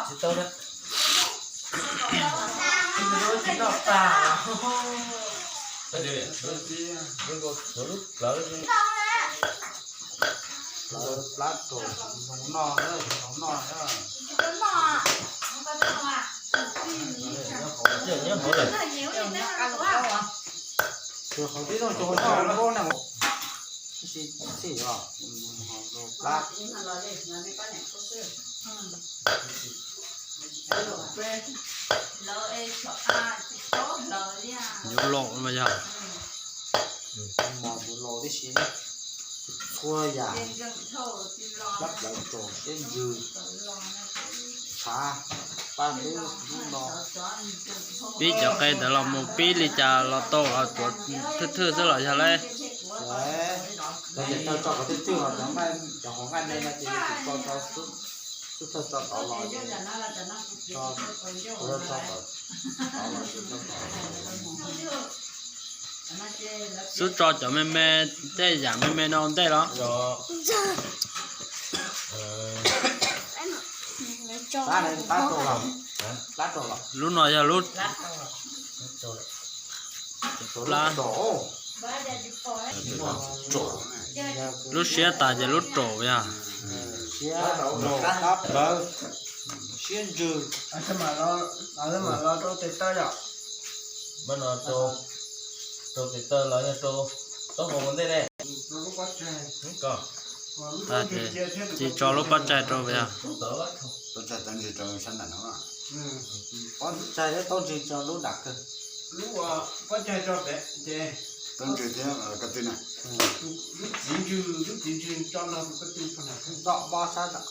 Tsis tau na. Tsis noj tag. Lub plawv, plab rau, noj, noj. Nyob hauv lawm. Tus hauv tib tug cov noj npaum na. Tib si txhij os, plab. Yuav laus mas yog. Mos yuav laus tib si, txhua yam, plab plawv, rau siab ntsws, tshav, paj hlwb, lub no. Pib cov qe ntawd los mus pib li cas los tau, los tuav thwj thwj xwb los yog lawm. Lawv tias tau tso kom thwj thwj, ho cov hauv nqaij me no ces yus tsis tso, tso xub thawj tso tod los ces tso, tso tod los tsis tso tod. Xub tso cov me me, tej yam me me no ua ntej los. Lub no yog lub, lub siab tas ces lub raum yog. Siab ntsws. Rau tes taw los yog rau taub hau ua ntej ne. Tsis tso lub pob tsaig rau yog. Pob tsaig tau ntsws tso lub nram kawg. Tau ntsws thiab ko tw na. Lub txiv ntsws, lub txiv ntsws tso nrog ko tw. Nto pob sab nram.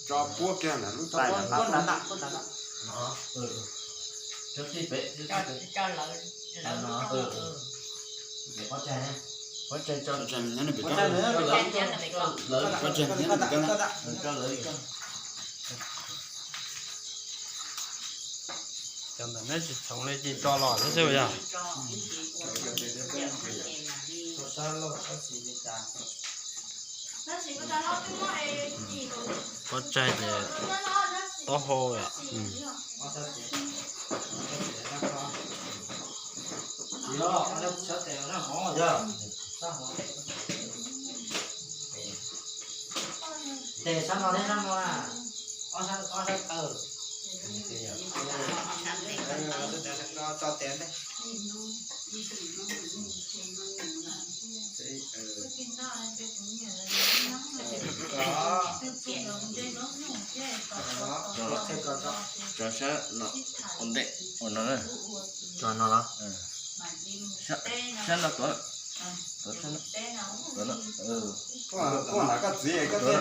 Tso puab kiag ntawm lub tais ntawd. Cov ntawm neb tsis txhoov li ces tso los thiab xwb yog. Pob tsaig ces taub hau yom. Tes sab no thiab sab no na, ob sab, ob sab taw. Tso tes ntej. Tso sab no ua ntej, ua no na. Tso no los. Sab no tuav, tuav sab no, tuav no. Koj, koj txiv, koj txiv,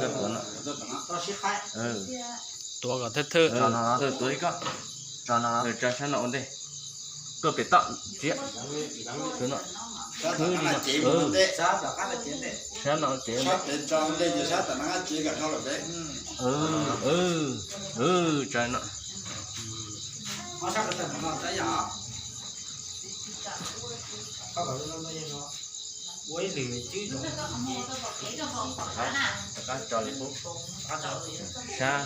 tuav no. Tuav kom thwj thwj. Tuav li koj. Tso no, tso sab no ua ntej. Koj pem toj, txiav. Khwb li no. Sab no ces. Tso no. Rov qab tso li qub. Sab,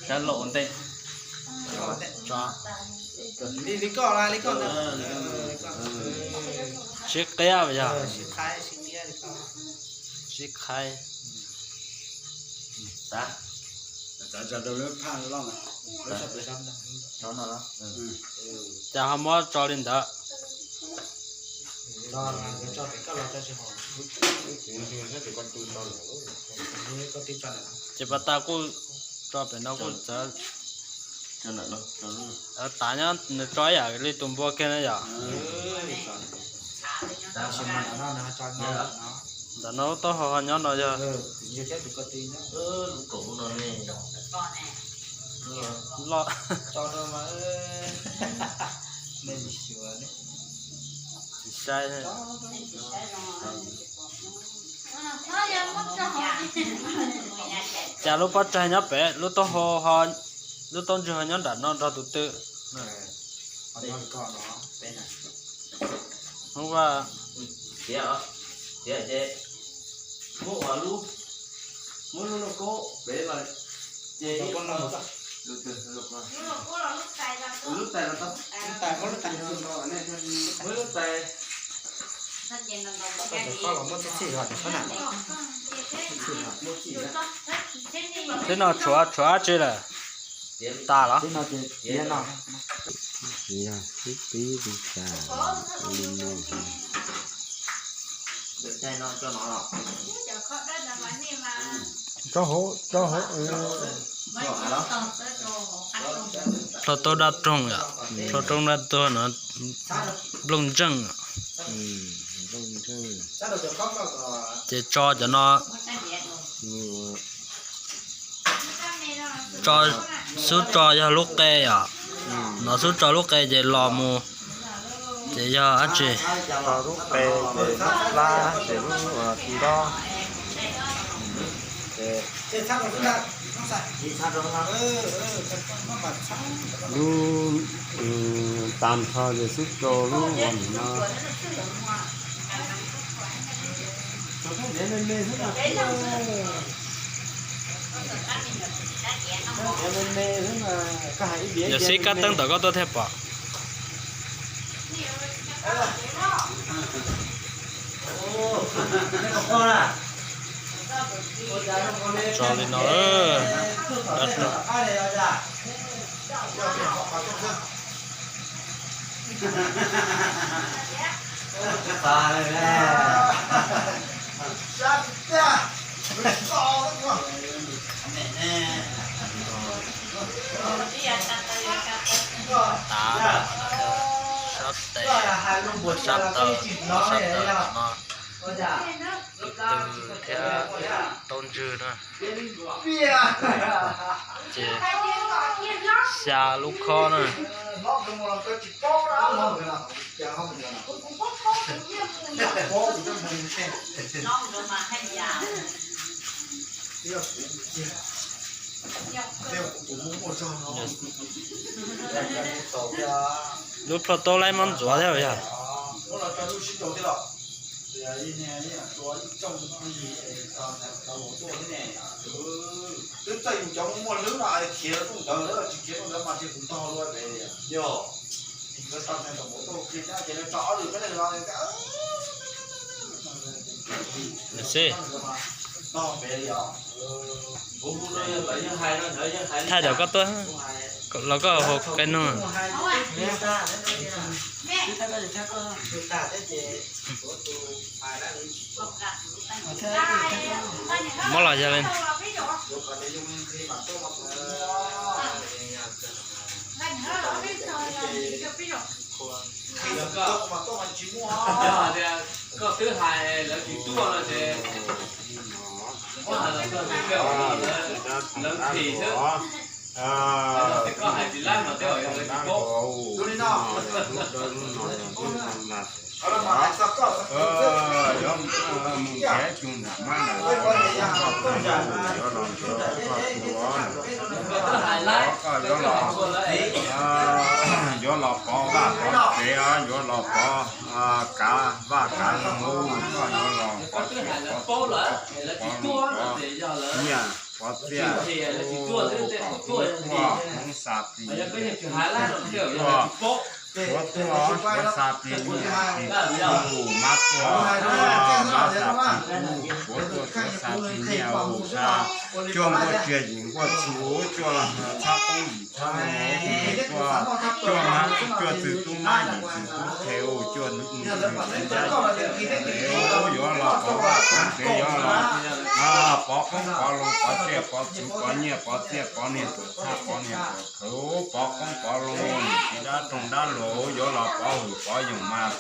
sab loj ua ntej. Li, li koj, li koj. Sib qia yog. Sib qhaib. Cas ho muab tso li ntawd? Ces pas tas kuj tso pem no kuj txawv. Tav nyob nws tso ib yam li tus npua kiag na yom. Ntawm no lub taub hau ho nyob no yog. Loj. Tsis saib. Cas lub pob tsaig nyob pem, lub taub hau, lub taub ntswg ho nyob nram no nrog tus twm. Hnub vaj Tiav, tiav ces muab ua lub, muab lub lauj kaub pem los ces lub tais los tau, muab lub tais. Twb no tshuav, tshuav dab tsi lawm? Tas los? Yog xib pib li cas li no. Rau hauv, rau hauv. Plho taub dab roog yom, plho taub dab roog no, nplooj ntseej. Ces tso cov no, tso, xub tso yog lub qe os. No xub tso lub qe ces los mus ces yog dab tsi? Lub qe ces lub plab ces lub ti dob. Lub, tas nrho ces xub tso lub ua nim no. Yog xib kab teeb tom koj tuaj thiaj pom. Tso li no. Tav, sab tes, sab taw, sab taw no, tus tw thiab taub ntswg na. Ces xya lub khob na. Lub plho taub laib muab ntxuav thiab yog. Xib, thaij cov koj tuaj los koj hu qe nug. Muab los yog li. Koj twb hais lawv tsis tuaj no ces, lawv phim xwb. Koj hais tsis laib mas tej zaum yog lawv tsis paub. Yuav mus nrhiav tus nram mab ntawm, yuav los nrhiav koj tus, koj yuav los, yuav los pov vaj pov tsev, yuav los pov kav vaj kav loog, koj yuav los pov tsev pov tsev, pov loog pov nyiaj pov txiaj, kom kuv tuaj hmoob xa plig, kuv tuaj, kuv tuaj, kuv xa plig nyiaj plig tub, mab tuaj, mab xa plig tub, kuv tuaj, kuv xa plig nyiaj ua sa, cuaj nkuaj tsiaj yim nkuaj txhu, cuaj txhab qoob yim txhab loo, tuaj, cuaj mab, cuaj txwg tub mab yim txwg tub qhe, cuaj ntxwg tub ncab, yuav los pov vaj pov tsev, yuav los pov qoob pov loo, pov tsiaj pov txhu, pov nyiaj pov txiaj, pov niag tuam txhab, pov niag tuam khawv, pov qoob pov loo, niam txiv dab roog dab laug, yuav los pov hwm pov yoog mas,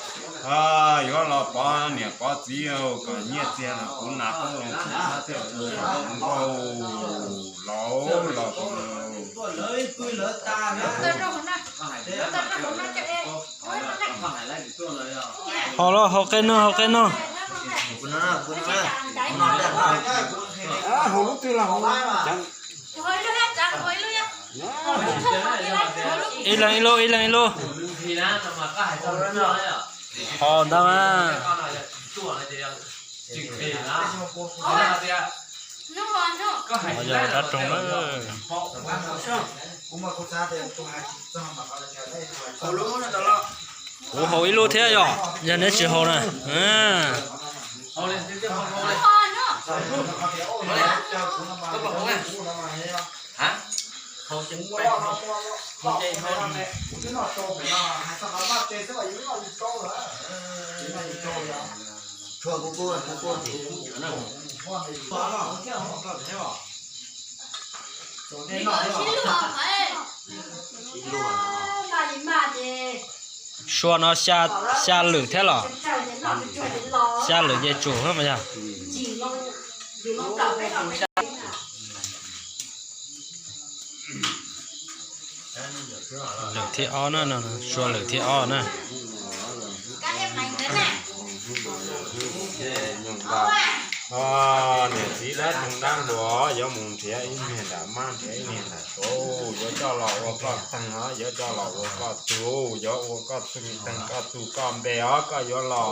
yuav los pov niam pov txiv, kom nyiaj txiag los kuv nas qoob loo kuv txhab txiaj kuv nkauj laus los. Haus los haus qe nug, haus qe nug. Ib leeg ib lub, ib leeg ib lub. Haus ntag mas. Yog dab roog na. Kuv haus ib lub thiab yog, yog neb tsis haus na. Sua no xya lwm thiab los? Xya lwm ces tsum mas yog. Lwm thib ob na, sua lwm thib ob na. Niam txiv dab roog dab hluas, yuav mus nrhiav ib niag nram mab nrhiav ib niag nram suav, yuav coj los ua koj teeg os, yuav coj los ua koj tug, yuav ua koj teeg koj tug koj npe os, koj yuav los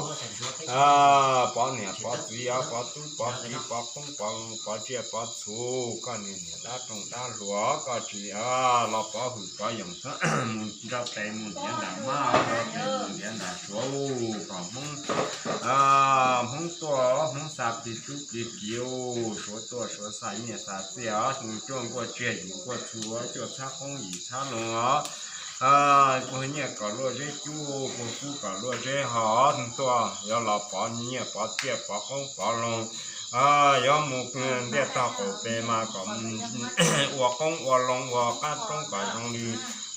pov niam pov txiv os, pov tub pov kiv pov qoob pov loo pov tsiaj pov txhu, koj niag niam dab roog dab hluas, koj tsis los pov hwm pov yoos, mus nrog tes mus nrhiav nram mab, nrog tes mus nrhiav nram suav kom Hmoob, Hmoob tuaj, Hmoob xa plig tub plig kiv, suav tuaj suav xa nyiaj xa txiaj os, cuaj nkuaj tsiaj yim nkuaj txhu, cuaj txhab qoob yim txhab loo os. Puag nyiaj kom luaj zeb cub, puag kub kom luaj zeb hos, tuaj yuav los pov nyiaj pov txiaj pov qoob pov loo. Yuav mus ntiaj tog qaum pes mas kom ua qoob ua loo ua qab roob kom zoo li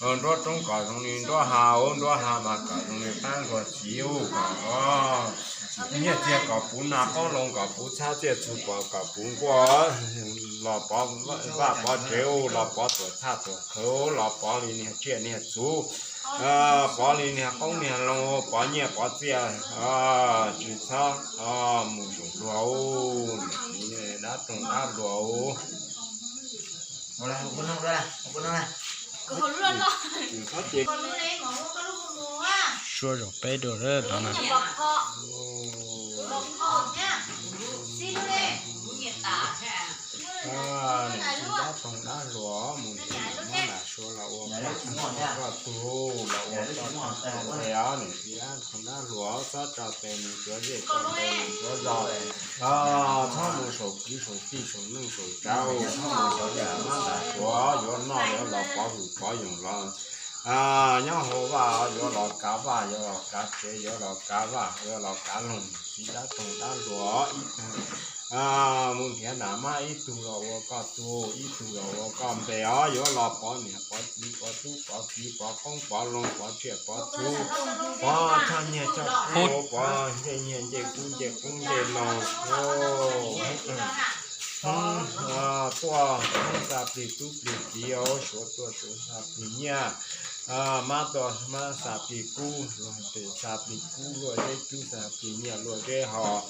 nruab roob kom zoo li nruab hav, nruab hav mas kom zoo li qab nkuaj txiv kom nyiaj txiag kom puv nas qoob loo kom puv txhab txiaj txhu pov kom puv nkuaj, los pov vaj pov tsev, los pov tuam txhaj tuam qhwv, los pov li niag tsiaj niag txhu, pov li niag qoob niag loo, pov nyiaj pov txiaj, tsis txhob mus zuj zus, dab roog dab hluas. Sua zaum peb dua no na. Dab roog dab hluas mus nrhiav nram mab nram suav los ua koj tug los ua koj tug os, niam txiv dab roog dab hluas txhob tso tes mus cuav zej tso tes mus cuav zos, txhob mus saum kwv saum tij saum neej saum tsav, txhob mus saum nram mab nram suav, yuav noj yuav los pov hwm pov yoos los nyob hauv vaj, yuav los kav vaj yuav los kav tsev yuav los kav vaj yuav los kav loog, niam txiv dab roog dab hluas ib tug mus nrhiav nram mab, ib tug los ua koj tug, ib tug los ua koj npe os, yuav los pov niam pov txiv pov tub pov kiv pov qoob pov loo pov tsiaj pov txhu, pov choj nyiaj choj kub, pov ncej nyiaj ncej kub ncej qoob ncej loo. Hmoob tuaj Hmoob xa plig tub plig kiv, suav tuaj suav xa plig nyiaj, mab tuaj mab xa plig kub, luag tes xa plig kub luaj zeb cub xa plig nyiaj luaj zeb hos,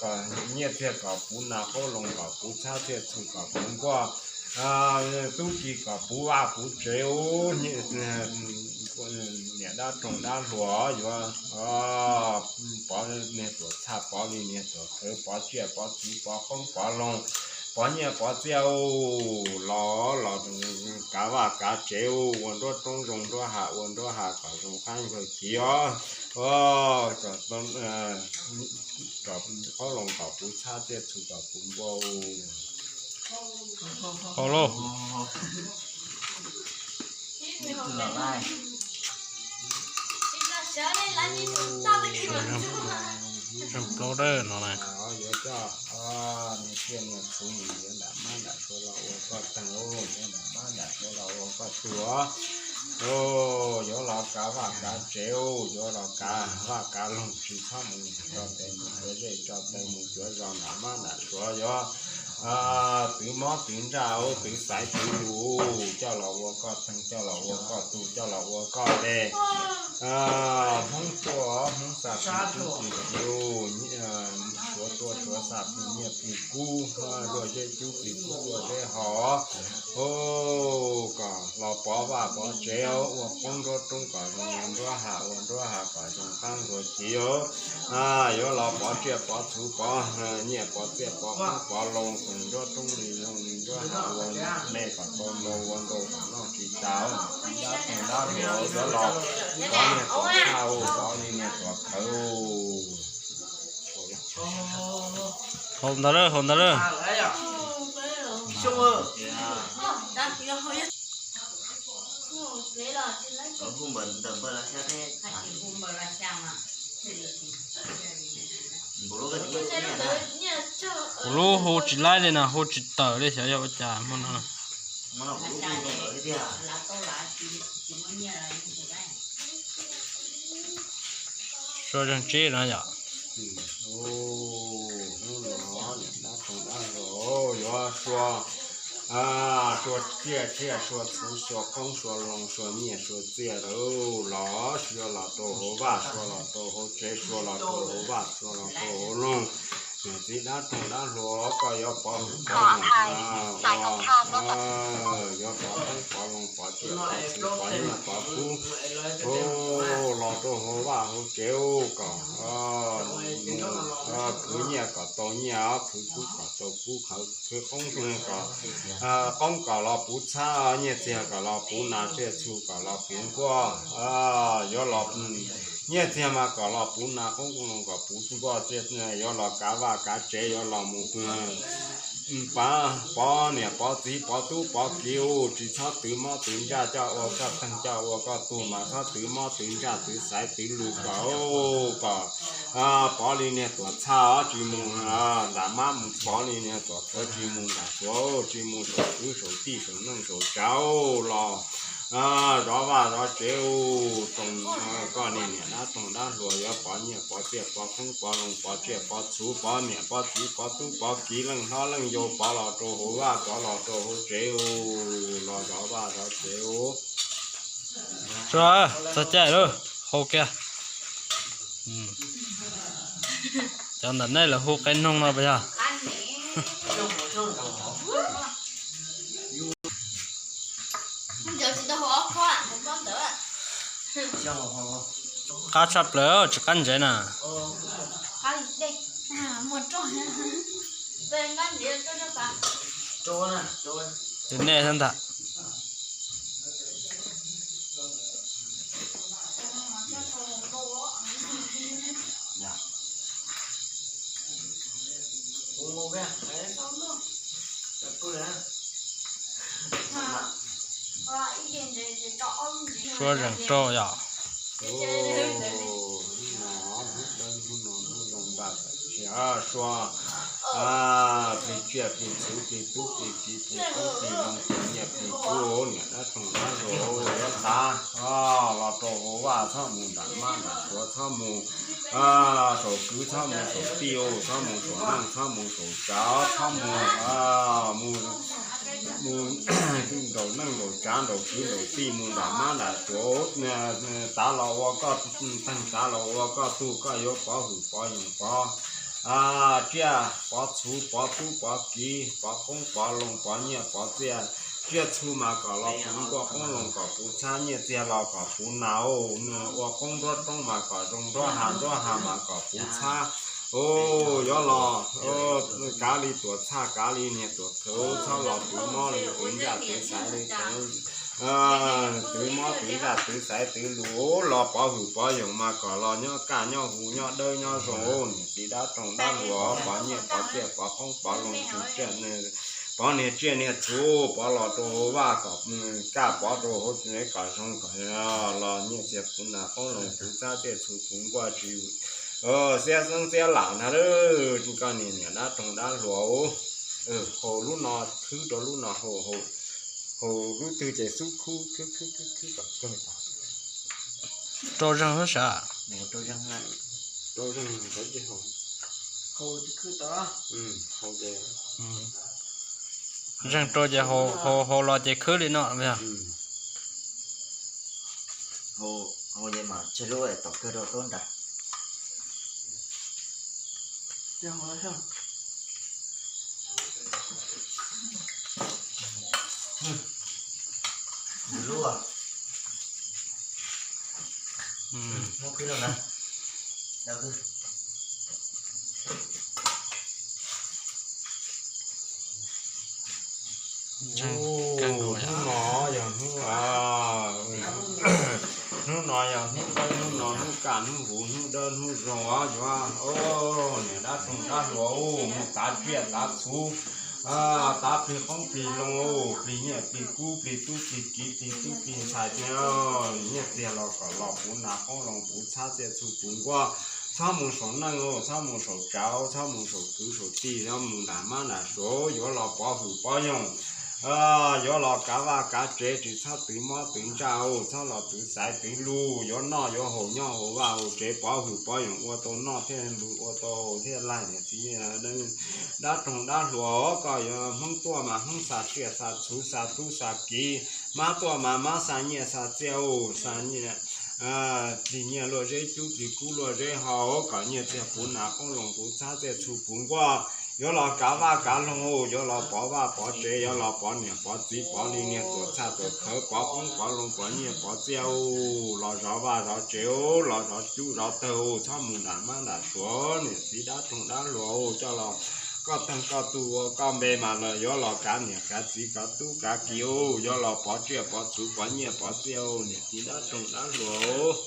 kom nyiaj txiag kom puv nas qoob loo kom puv txhab txiaj txhu kom puv nkuaj, tub ki kom puv vaj puv tsev, niam dab roog dab hluas yuav pov niag tuam txhaj pov li niag tuam qhwv pov tsiaj pov txhu pov qoob pov loo, pov nyiaj pov txiaj, los los kav vaj kav tsev, ua nruab roob zoo nruab hav ua nruab hav kom zoo qab nkaus kiv os, kom qoob loo kom puv txhab tsiaj txhu kom puv nkuaj. Hauv lauj. Zoo plaub dawb no na. Yuav coj niag tsiaj niag txhu mus yuav nram mab nram suav los ua koj teeg, yuav nram mab nram suav los ua koj tug. Yuav los kav vaj kav tsev, yuav los kav vaj kav loog, tsis txhob mus tso tes mus cuav zej tso tes mus cuav zos nram mab nram suav, yuav twv mob twv ntsaj, twv xaiv twv lus, coj los ua koj teeg, coj los ua koj tug, coj los ua koj npe. Hmoob tuaj Hmoob xa plig tub plig kiv, suav tuaj suav xa plig nyiaj plig kub, luaj zeb cub plig kub luaj zeb ho. Kom los pov vaj pov tsev, ua qoob nruab roob kom zoo nruab hav, ua nruab hav kom zoo qaab nruab ci. Yuav los pov tsiaj pov txhu pov nyiaj pov txiaj pov qoob pov loo, nruab roob li zoo li nruab hav, ua me kom tau ntau, ua ntau kom noj tsis tas. Dab tug dab hluas yuav los pov niag tuam txhaj, pov li niag tuam khawv. Haus ntawd lawm, haus ntawd lawm. Kuv lub hu tsis laib li na, hu tsis tawm li, xyov yog ua cas hmo no. Sua zeeg tsib no yom. Hnub no niam dab tug dab hluas yuav sua, sua tsiaj thiab sua txhu, sua qoob sua loo, sua nyiaj sua txiaj lawm los, sua los rau hauv vaj, sua los rau hauv tsev, sua los rau hauv vaj, sua los rau hauv loog. Niam txiv dab tug dab hluas, koj yuav pov hwm pov hwm, yuav pov qoob pov loo, pov tsiaj pov txhu, pov nyiaj pov kub, los rau hauv vaj hauv tsev kom khwv nyiaj kom tau nyiaj, khwv kub kom tau kub, khwv qoob kom, qoob kom los puv txhab, nyiaj txiag kom los puv nas, tsiaj txhu kom los puv nkuaj. Yuav los, nyiaj txiag mas kom los puv nas, qoob loo kom puv nkuaj, yuav los kav vaj kav tsev, yuav los mus pov niam pov txiv pov tub pov kiv, tsis txhob twv mob twv ntsaj, coj ua koj txeeg coj ua koj tug mas txhob twv mob twv ntsaj twv xaiv twv lus kom, kom pov li niag tuam txhaj, tsis mus nram mab, mus pov li niag tuam khawv, tsis mus nram suav, tsis mus saum kwv saum tij saum neej saum tsav los zov vaj zov tsev, koj niag niam dab tug dab hluas yuav pov nyiaj pov txiaj pov qoob pov loo pov tsiaj pov txhu pov niam pov txiv pov tub pov kiv leej hlob leej yau pov los rau hauv vaj pov los rau hauv tsev, los zov vaj zov tsev. Txog caij lawm, haus kiag. Cov ntawm nej lawv hu qe noog no puas yog? Qab tshaj plaws tsis qab ntsev na. Tus nej xwb ntag. Suab zeeg rau yom. Suab plig tsiaj plig txhu plig tub plig kiv plig qoob plig loo plig nyiaj plig kub, niam dab tug dab hluas yuav tav los rau hauv vaj, txhob mus nram mab nram suav, txhob mus saum kwv, txhob mus saum tij, txhob mus saum neej, txhob mus saum tsav, txhob mus, mus nraum neej nraum tsav nraum kwv nraum tij, mus nram mab nram suav, tav los ua koj txeeg, tav los ua koj tug, koj yuav pov hwm pov yoog pov tsiaj pov txhu pov tub pov kiv pov qoob pov loo pov nyiaj pov txiaj. Tsiaj txhu mas kom los puv nkuaj, qoob loo kom puv txhab, nyiaj txiag los kom puv nas, ua qoob nruab roob mas kom zoo nruab hav, nruab hav mas kom puv txhab. Yuav los kav li tuam txhaj, kav li niag tuam khawv, txhob los twv mob li twv ntsaj twv xaiv li twv, twv mob twv ntsaj twv xaiv twv lus, los pov hwm pov yoog mas kom los nyob kaj nyob hu nyob dawb nyob zoo, niam txiv dab roog dab hluas, pov nyiaj pov txiaj pov qoob pov loo, pov niag tsiaj niag txhu, pov los rau hauv vaj kom kaj, pov rau hauv tsev kom zoo, kom los nyiaj txiag puv nas, qoob loo puv txhab, tsiaj txhu puv nkuaj, tsis xiab xeeb xiab lam ntag lauj. Koj niag niam dab roog dab hluas, haus lub no khwb rau lub no, haus lub twg ces xub khwb khwb khwb khwb kom kawg. Rau zeeg xwb sav. Rau zeeg, zeeg rau ces haus los ces khwb li no. Haus ces mam tseg lub tom kawg rau taub nrad. Hnub no yog hnub, hnub no yog hnub, hnub no hnub kaj hnub huv hnub dawb hnub zoo os, yuav niam dab roog dab hluas mus tav tsiaj tav txhu, tav plig qoob plig loo, plig nyiaj plig kub plig tub plig kiv plig tub plig ntxhais, nyiaj txiag los kom los puv nas qoob loo puv txhab txiaj txhu puv nkuaj. Txhob mus saum neej, txhob mus saum tsav, txhob mus saum kwv saum tij, txhob mus nram mab nram suav, yuav los pov hwm pov yawg, yuav los kav vaj kav tsev, tsis txhob twv mob twv ntsaj, txhob los twv xaiv twv lus, yuav noj yuav haus nyob hauv vaj hauv tsev, pov hwm pov yawg, ua tau noj thiaj lus, ua tau haus thiaj laig. Niam txiv dab roog dab hluas, koj yuav Hmoob tuaj mas Hmoob xa tsiaj xa txhu xa tub xa kiv, mab tuaj mas mab xa nyiaj xa txiaj, xa nyiaj plig nyiaj luaj zeb cub plig kub luaj zeb haus, kom nyiaj txiag puv nas qoob loo puv txhab txiaj txhu puv nkuaj. Yuav los kav vaj kav loog, yuav los pov vaj pov tsev, yuav los pov niam pov txiv, pov li niag tuam txhaj tuam khawv, pov qoob pov loo pov nyiaj pov txiaj, los zov vaj zov tsev, los zov cub zov tawg, txhob mus nram mab nram suav. Niam txiv dab roog dab hluas, coj los koj tag koj tug ua koj npe mas lawv yuav los kav niam kav txiv kav tub kav kiv, yuav los pov tsiaj pov txhu pov nyiaj pov txiaj. Niam txiv dab roog dab hluas,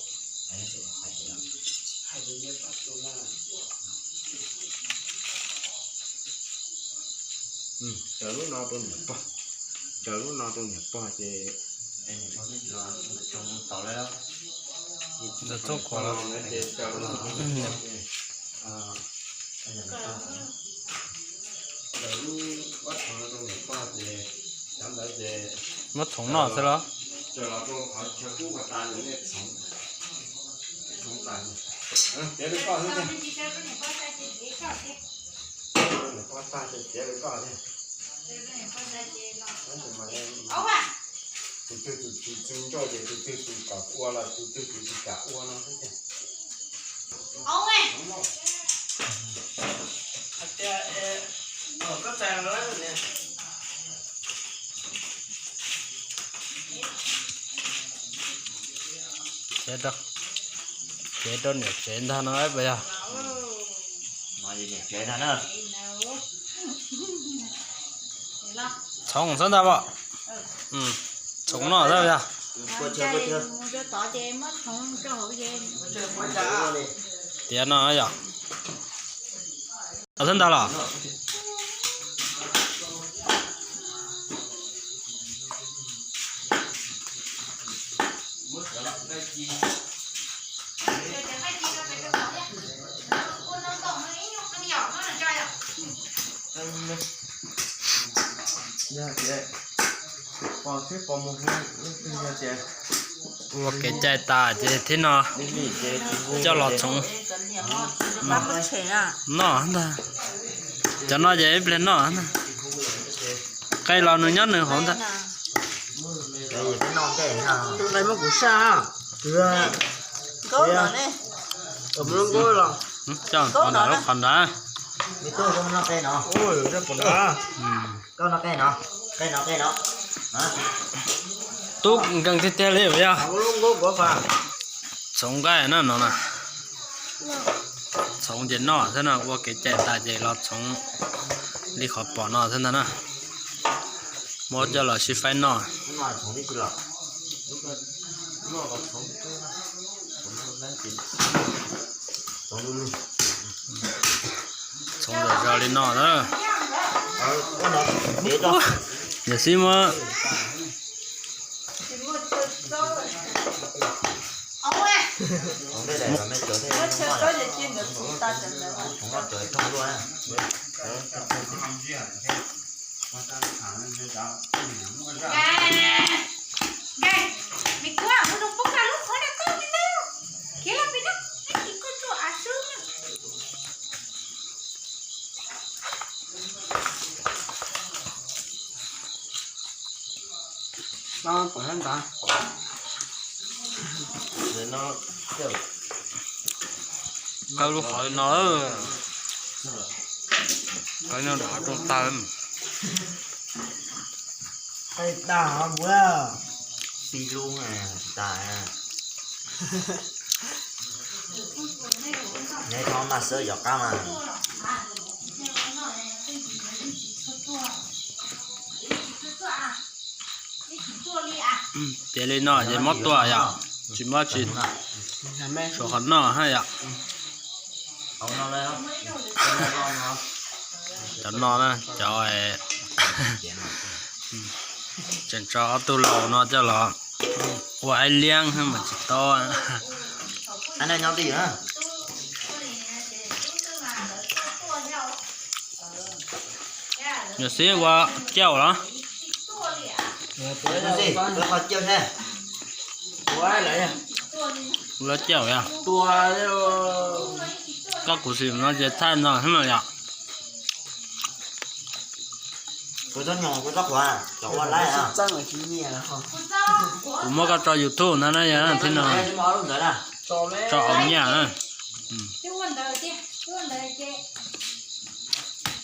raws lub no rau niam pog, raws lub no rau niam pog ces, ntawm txoj qhov, muab txhoov noj xwb los? Tus twg tus tsis txwv ncauj ces tus twg tus kam ua los tus twg tus tsis kam ua no xwb ces. Cev rau niam tsev ntag no puas yog? Txhoov xwb ntag as. Txhoov noj xwb yog. Tiav no yog. Xwb ntag los? Ua kev cai tas ces thiab no coj los txhoov noj ntag. Cov no ces ib pliag noj ntag. Qe los nws nyob nws hauv ntag. Coj nram lub qhov nrad. Tub nkeeg tiag tiag li yog. Txhoov nqaij no no na. Txhoov ces noj xwb no, ua kev cai tas ces los txhoov li qhov pom no xwb ntag na. Muab coj los sib faib noj. Txhoov zom zaws li no na. Yog xib muab Tau lub qhov no. Qab nyob rau hauv rooj tag. Qab tag hov npua. Pib lub tas. Neb thov mas xwb yog qab mas. Ces li no ces muab tua yom, tsis muab tsis, suav qhov noj hab yom. Cov no na, cov tseem tso ob tug laus no coj los ua aib liab mas tsis tau. Nyuam xib ua cauj los? Ua cauj yog? Koj kuv xim no ces thaij no xwb no yom. Kuv muab koj tso YouTube no na yog thiab no. Tso au nyiaj na.